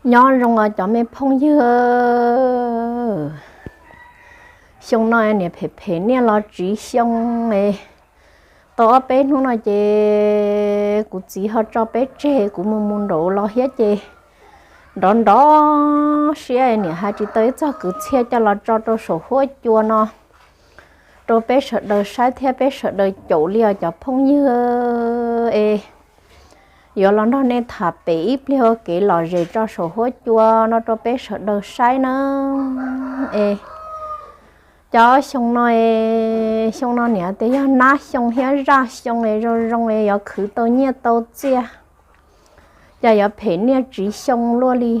Nyob zoo os cov me phooj ywg, xyoo no niam phem phem niaj los tsiv xyoo es, tau ob peb hnub no ces kuv txiv ho tso peb tseg, kuv mus mus nraum los thiab ces nrov nrov siab, niam hais tsis tau ib txoj kwv txhiaj coj los tso rau saum huab cua no rau peb sawv daws saib thiab peb sawv daws caum li os cov phooj ywg es. Yuav los nrog nej tham pem ib pliag ua kev lom zem tso saum huab cua no rau peb sawv daws saib na. Es cov xyoo no es, xyoo no niam tias yog nab xyoo thiab zaj xyoo es zoo zoo es yuav khwv tau nyiaj tau txiaj, cas yuav phem niaj tsiv xyoo luaj li.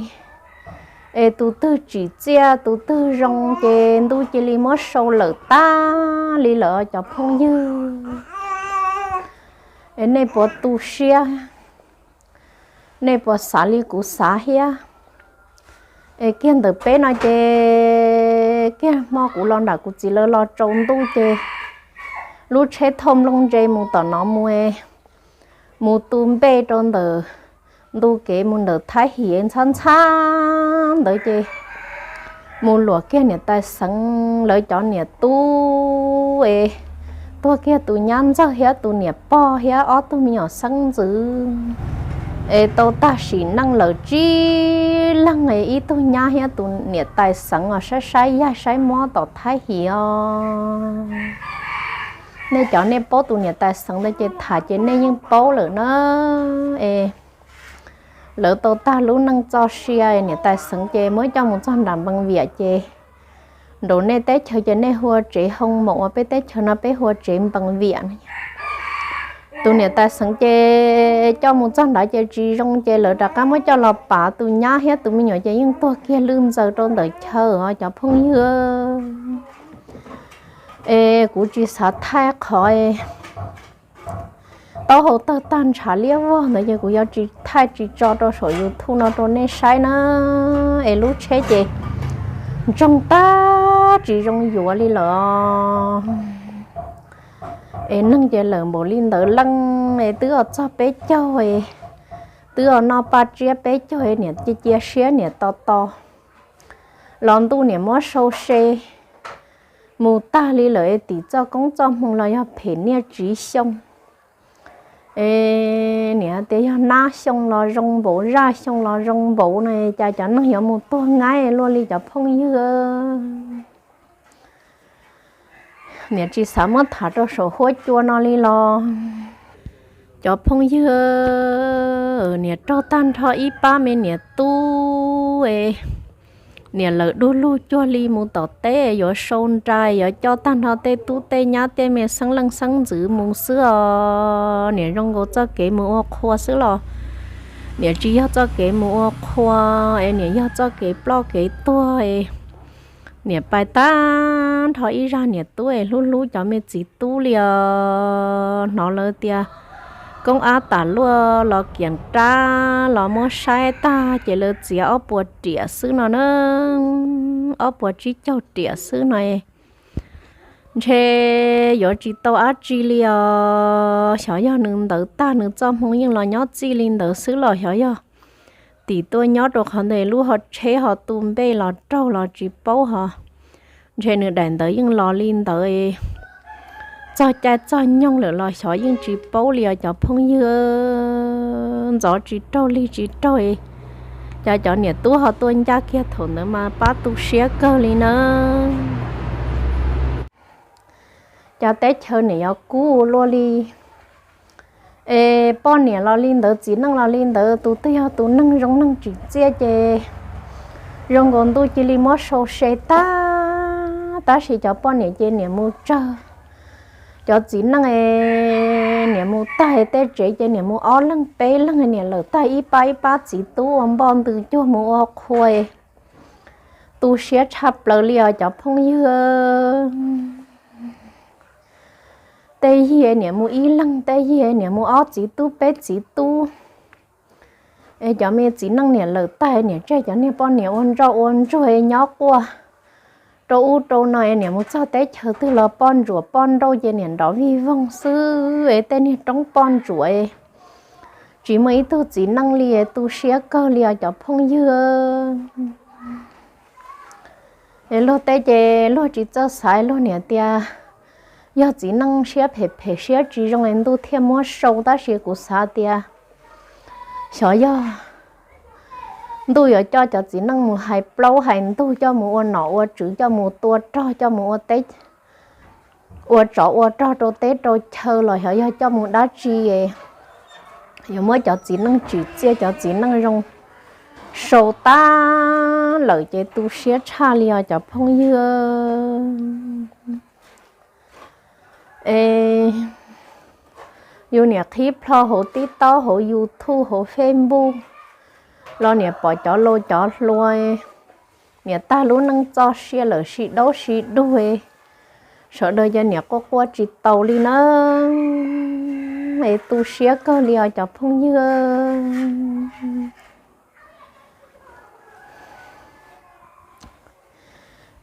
Es tus twg tsim txiaj tus twg zoo ces ntuj cia li muab sau lawm tag li lawm cov phooj ywg. Es nej puas tu siab, nej puas xav li kuv xav thiab? Es kiag ntawm peb no ces kiag hmo kuv los nram kuv txiv lawv los tsaus ntuj ces lub tsheb thauj nplooj ntse mus tom no mus, mus tu npej rau ntawm ntu kev mus ntawm Thaib Him ntxhab ntxhab ntawd ces mus luam kiag niam tais Xeev lawv cov niam tub es, tuag kiag tus nyab ntxawg thiab tus niam pog thiab ob tug me nyuam xeeb ntxwv es tau tag sim neej lawm tsib leeg es ib tug nyab thiab tus niam tais Xeev os saib saib yaig saib mob tom Thaib Him os. Nej cov nej paub tus niam tais Xeev ntawd ces tham ces nej yeej paub lawm na. Es lawv tau tag lub neej txoj sia, niam tais Xeev ces muab coj mus txog nram npees viam ces nraum nej teb chaws ces nej hu ua tsev hoo maum uas peb teb chaws no peb hu ua tsev npees viam no. Tus niam tais Xeev ces coj mus txog nrad ces tsis zoo ces lawv rov qab muab coj los pav tus nyab thiab tus me nyuam ces yeej tuag kiag lwj ntxaws rau ntawm chaw os cov phooj ywg. Es kuv tsis xav thaij qhov taub hau tawg tag ntshav liab vog ntawd ces kuv yuav tsis thaij tsis tso rau saum YouTube no rau nej saib na. Es lub tsheb ces ntsoog tag tsis zoo yuav li lawm. Es neeg ces lawm npaum li ntawd leej es twb os txog peb caug es, twb os noj paj tsiab peb caug es niam cia cia siab niam to to los ntuj niam muab sau se mus tag li lawm es tim txoj koob txoj hmoo los yog phem niaj tsiv xyoo. Es niam tias yog nab xyoo los zoo npaum zaj xyoo los zoo npaum no cas cov neeg yuav mus tuag nqaib luaj li cov phooj ywg. Niam tsis xav muab tham rau saum huab cua no li los cov phooj ywg, niam raug tag nrho ib pab me niam tub es, niam lawm du lug cuag li mus tom teb yuav sau nra yuav coj tag nrho tej tub tej nyab tej me xeeb leej xeeb ntxwv mus xwb os. Niam zoo nkaus txoj kev mus ua qhua xwb los niam tsis yog txoj kev mus ua qhua es niam yog txoj kev ploj kev tuag es. Niam pais tag nrho ib zag niam tub es hlub hlub cov me txiv tub li os. Hnov lawv tias koob ab tas luaj los kiam rab los muab saib tag ces lawv txiav ob puas riam xwb no na, ob puas tsib caug riam xwb no. Ntshe yuav tsis tau dab tsi li os. Xyov yog nws ntawd tag nws txoj hmoo yeej los nyob txij li ntawd xwb los xyov yog tim tuaj nyob rau qhov ntawd lub ho tsheb ho tu npej los raug los tsis paub ho. Ntshe nws daim ntawd yeej los li ntawd, txog caij txog nyoog lawm los xyov yeej tsis paub li os cov phooj ywg. Ntxov tsis raug lig tsis raug, cas cov niam tub ho tuaj ncaj kiag thaum ntawd mas pab tu siab kawg li na. Cas teb chaws niam yuav kub luaj li. Es poj niam los li ntawd txiv neej los li ntawd, tus twg yog tus neeg zoo neeg tsim txiaj ces zoo nkaus ntuj cia li muab sau se tag. Tab sis cov poj niam ces niam mus tsawg, cov txiv neej niam mus tag, tej tsev ces niam mus ob leeg peb leeg, niam lawm tag ib pab ib pab txiv tub ua npoj ntws cuag mus ua qhua. Tu siab tshaj plaws li os cov phooj ywg. Tej yig niam mus ib leeg, tej yig niam mus ob txiv tub peb txiv tub. Es cov me txiv neej niam lawm tag niam tseg cov niag poj niam ua ntsoj ua ntsuag nyob quaj rau ub rau no, niam mus txog teb chaws twg los poj ntsuam poj nrauj ces niam nrov vig voog xwb. Es tej niag roob poj ntsuam tsis muaj ib tug txiv neej li, tu siab kawg li os cov phooj ywg. Es luag teb ces luag tsis txawj xaiv, luag niam tias yog txiv neej siab phem phem siab tsis zoo es ntuj thiaj muab sau, tab sis kuv xav tias xyov yog ntuj yuav coj cov txiv neej mus hais plaub hais ntug, coj mus ua nom ua tswv, coj mus tua rog, coj mus ua teb, ua tsov ua rog rau teb rau chaw los xyov yog coj mus dab tsi, yuav muab cov txiv neej tsim txiaj, cov txiv neej zoo sau tag lawm ces tu siab tshaj li os cov phooj ywg. Es yus niam qhib plho hauv TikTok, hauv YouTube, hauv Facebook los niam pom cov laus cov hluas, niam tag lub neej txoj sia lawm, sib daub sib dug, sawv daws ces niam quaj quaj tsis taus li na. Es tu siab kawg li os cov phooj ywg.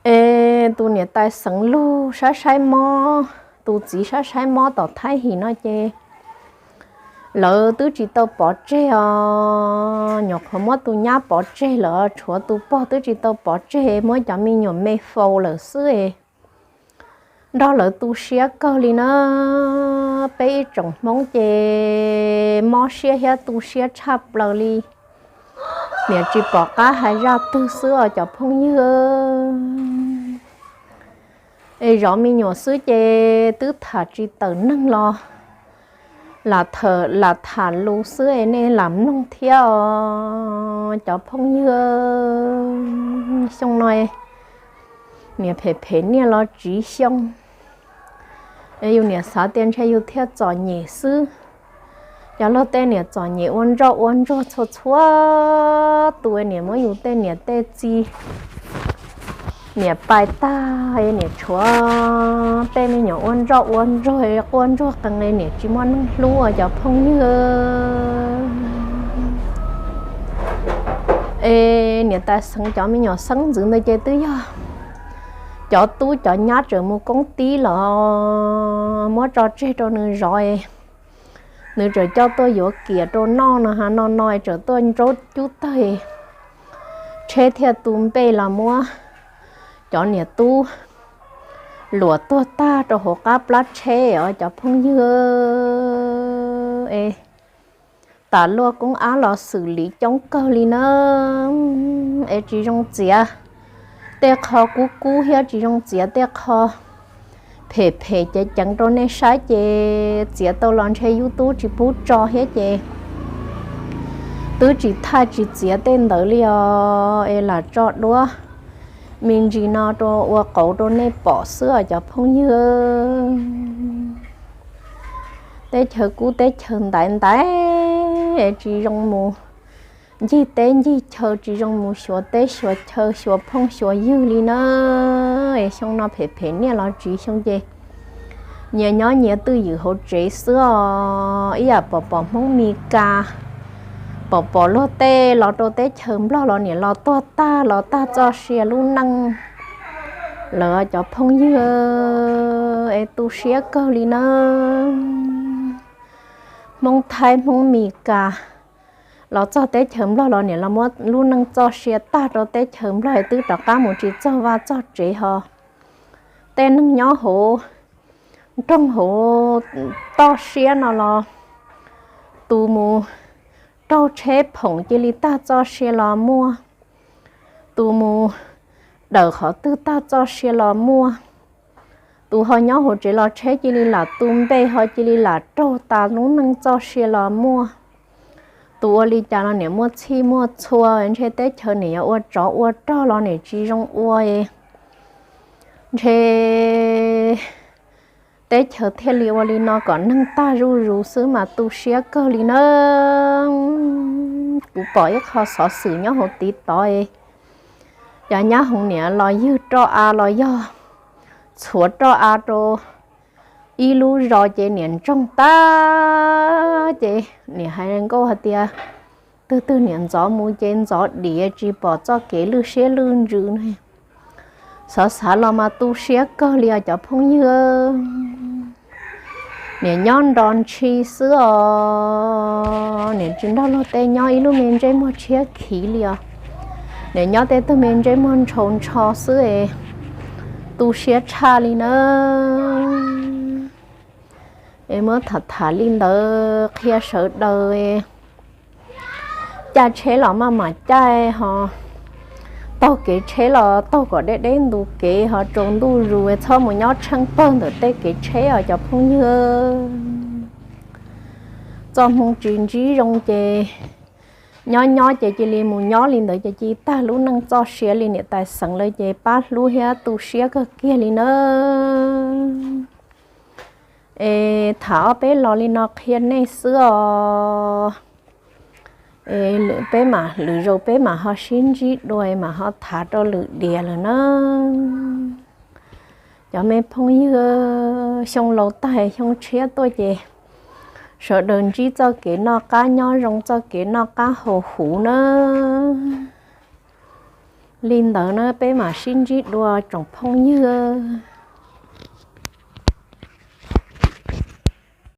Es tus niam tais xeev lug saib saib mob, tus txiv saib saib mob tom Thaib Him no ces lawv twb tsis tau pov tseg os, nyuam qhuav muab tus nyab pov tseg lawm, tshuav tus pog twb tsis tau pov tseg, muab cov me nyuam me faus lawm xwb. Nrog lawv tu siab kawg li na. Peb ib tsoom Hmoob ces mob siab thiab tu siab tshaj plaws li. Niam tsis pom qab hais zaj twg xwb os cov phooj ywg. Es zov me nyuam xwb ces twb tham tsis tawm neeg los lam tham lus xwb es nej lam mloog thiab os cov phooj ywg. Xyoo no niam phem phem niaj los tsiv xyoo, es yus niam xav tias ntshe yus thiaj txom nyem xwb. Cov luag tej niam txom nyem ua ntsoj ua ntsuag txhua txhua tus, niam muab yus tej niam tej txiv niam pais tag, niam tshuav tej me nyuam ua ntsoj ua ntsuag, quaj ntsuag qees, niam tsis muaj neeg hlub os cov phooj ywg. Es niam tais xeev cov me nyuam xeeb ntxwv ntawd ces twb yog cov tub cov nyab tseem mus koob tib los muab tso tseg rau nws zov, nws tseem coj tuaj yuav kiam rau noj no ha, no no tseem tuaj ntsaub cub tawg, tsheb thiaj tu npej los muab cov niam tub luam tuag tag rau hauv qab plab tsheb os cov phooj ywg. Es tas luaj koob ab los xwm liv coob kawg li na. Es tsis zoo txiav tej qho kub kub thiab tsis zoo txiav tej qho phem phem ceev ceev rau nej saib ces txiav tau los ntshe YouTube tsis pub tso thiab ces twb tsis thaij tsis txiav tej ntawd li os, es lam tso duab me ntsis no rau ua qauv rau nej pom xwb os cov phooj ywg. Teb chaws kub teb chaws ntaiv ntaiv, tsis zoo mus ncig teb ncig chaw, tsis zoo mus xyuas teb xyuas chaw xyuas phooj xyuas ywg li na. Es xyoo no phem phem niaj los tsiv xyoo ces nyias nyob nyias twj ywm hauv tsev xwb os. Ib yam pom pom Hmoob Mes Kas, pom pom luag tej los rau teb chaws Nplog los niam los tuag tag los tag txoj sia lub neej lawm cov phooj ywg. Es tu siab kawg li na. Hmoob Thaib Hmoob Mes Kas los txog teb chaws Nplog los niam los muab lub neej txoj sia tag rau teb chaws Nplog es twb rov qab mus tsis txog vaj txog tsev ho. Tej neeg nyob hauv nroog hauv toj siab no los tus mus raug tsheb phoom cia li tag txoj sia los muaj, tus mus dawm qhov twg tag txoj sia los muaj, tus ho nyob hauv tsev los tsheb cia li lam tu npej ho cia li lam raug tas lub neej txoj sia los muaj. Tus ua li cas los niam muaj txhij muaj txhua, ntshe teb chaws niam yuav ua tsov ua rog los niam tsis zoo ua. Ntshe teb chaws thiaj li ua li no kom neeg tag zuj zus xwb mas tu siab kawg li na. Kuv pom ib qho xov xwm nyob hauv TikTok, cov nyab hoov niam los ywg roj av los yog txhuav roj av rau ib lub zos ces niam ntsoog tag ces niam hais nkauj hais tias twg twg niam ntxov mus ces ntxov diav tsis pom txoj kev lwj siab lwj ntsws ne. Xav xav los mas tu siab kawg li os cov phooj ywg. Niam nyob nrov ntshis xwb os, niam tsis nrog luag tej nyob ib lub me ntsej muag tshiab khiv li os. Niam nyob tej tug me ntsej muag ntshaus ntsho xwb es tu siab tshaj li na. Es muab tham tham li ntawd qhia sawv daws, caij tsheb los maj mam caij ho, taug kev tsheb los taug kom deb deb ntu kev ho tsaus ntuj zus, txhob mus nyob tsheej pawg ntawm tej kev tsheb os cov phooj ywg. Txoj hmoo tsis ntsib zoo ces nyob nyob ces cia li mus nyob li ntawd ces cia li tag lub neej txoj sia li niam tais xeem lawv ces pab hlub thiab tu siab kawg kiag li na. Es tham ob peb los li no qhia nej xwb os. Es peb mam lwm zaus peb mam ho sib ntsib dua mam ho tham rau lwm diav lawm na. Cov me phooj ywg, xyoo laus tag xyoo tshiab tuaj ces sawv daws ntsib txoj kev noj qab nyob zoo, txoj kev noj qab haus huv na. Li ntawd na peb mam sib ntsib dua tsoom phooj ywg.